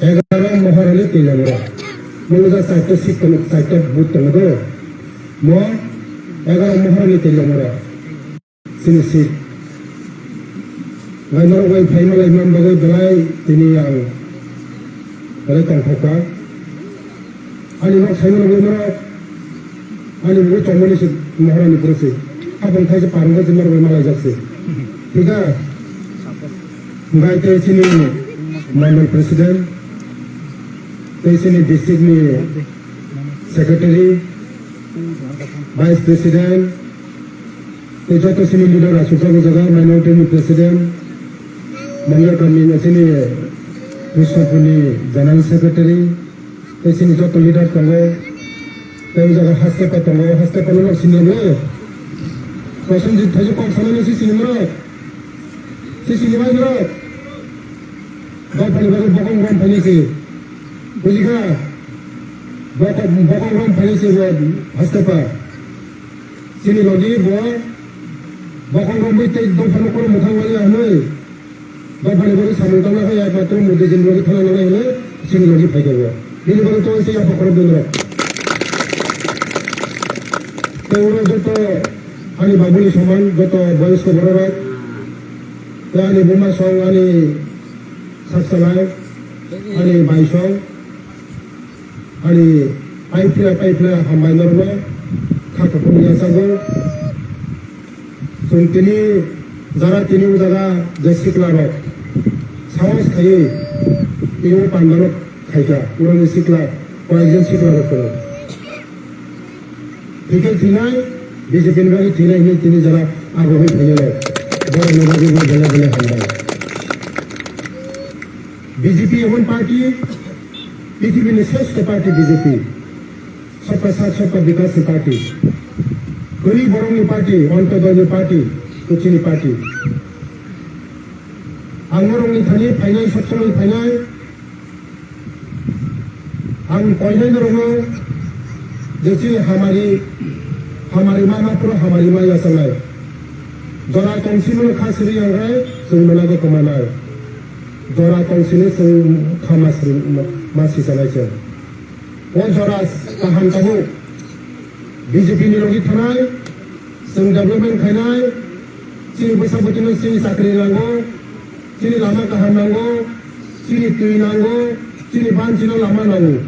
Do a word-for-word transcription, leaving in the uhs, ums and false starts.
Egaroh Maharani Twilamura. Mungsa chaita seat tongo, chaita booth tongo do. Mo egaroh Maharani Twilamura. Chini seat. Nai norok bai phaima laima bagwi belai tini ang belai tongthokha. Ani nok saimano bui norok. Ani bui chongmani se Maharani pura se. Abang thaise parang se norok bai malaijak se. Thik a? Bai tei chini mandal president, tei chini district ni secretary, vice president, tei joto chini leader asukjago jaga, minority ni president, Mangalkam ni chini Krishnapur ni general secretary, tei chini joto leader tongo, tei o jaga haste pa tongo, haste pa no sini le. Prosenjit thaiju kok sanani si sini mo, si sini bai mo. Dophani bagwi bokong rom phainai se. Bujikha? Bokong, bokong rom phainai se bo haste pa. Chini logi bo bokong romwi tei dophani khoro mwthang wali ya hwnwi. Dophani bagwi samung tangna khe ya matro Modi jin logi thana nangnai hwnwi chini logi phai khe bo. Bini bagwi to se ya bokong rom dun rok. Tei oro joto ani babuni soman joto boyosko borok rok. Tei ani buma song ani Saksalai, ani baisong, ani paiphlai, paiphlai hambai norokno kha kuphurni yachago. Chwng tini jara tini o jaga je sikla rok sahos khaiwi tini o pandano khaikha, uroni sikla, koyekjon sikla rok tongo. Thikhe thinai, B J P ni bagwi thinai hinwi tini jora abo hoi phainai. Borokni bagwi bo belai belai hambai. B J P emon party, pithibini sreshto party B J P. Sabka saath, sabka vikas ni party. Kwrwi borokni party, Antyodoi ni party, kuchini party. Ang norokni thani phainai, sotkhorwi phainai. Ang koinai norokno je chini hamari, hamari ma ma phuru hamari ma yachanai. Jora tong sini kha siri yang hai, chwng manago kwmanai. Jora tong sini chwng kha ma siri ma, ma sichanai chwng. O jora kaham tabuk. B J P ni logi thanai, chwng development khainai, chini bwsa bwtwino chini chakri nango, chini lama kaham nango, chini twi nango, chini ban chino lama nango.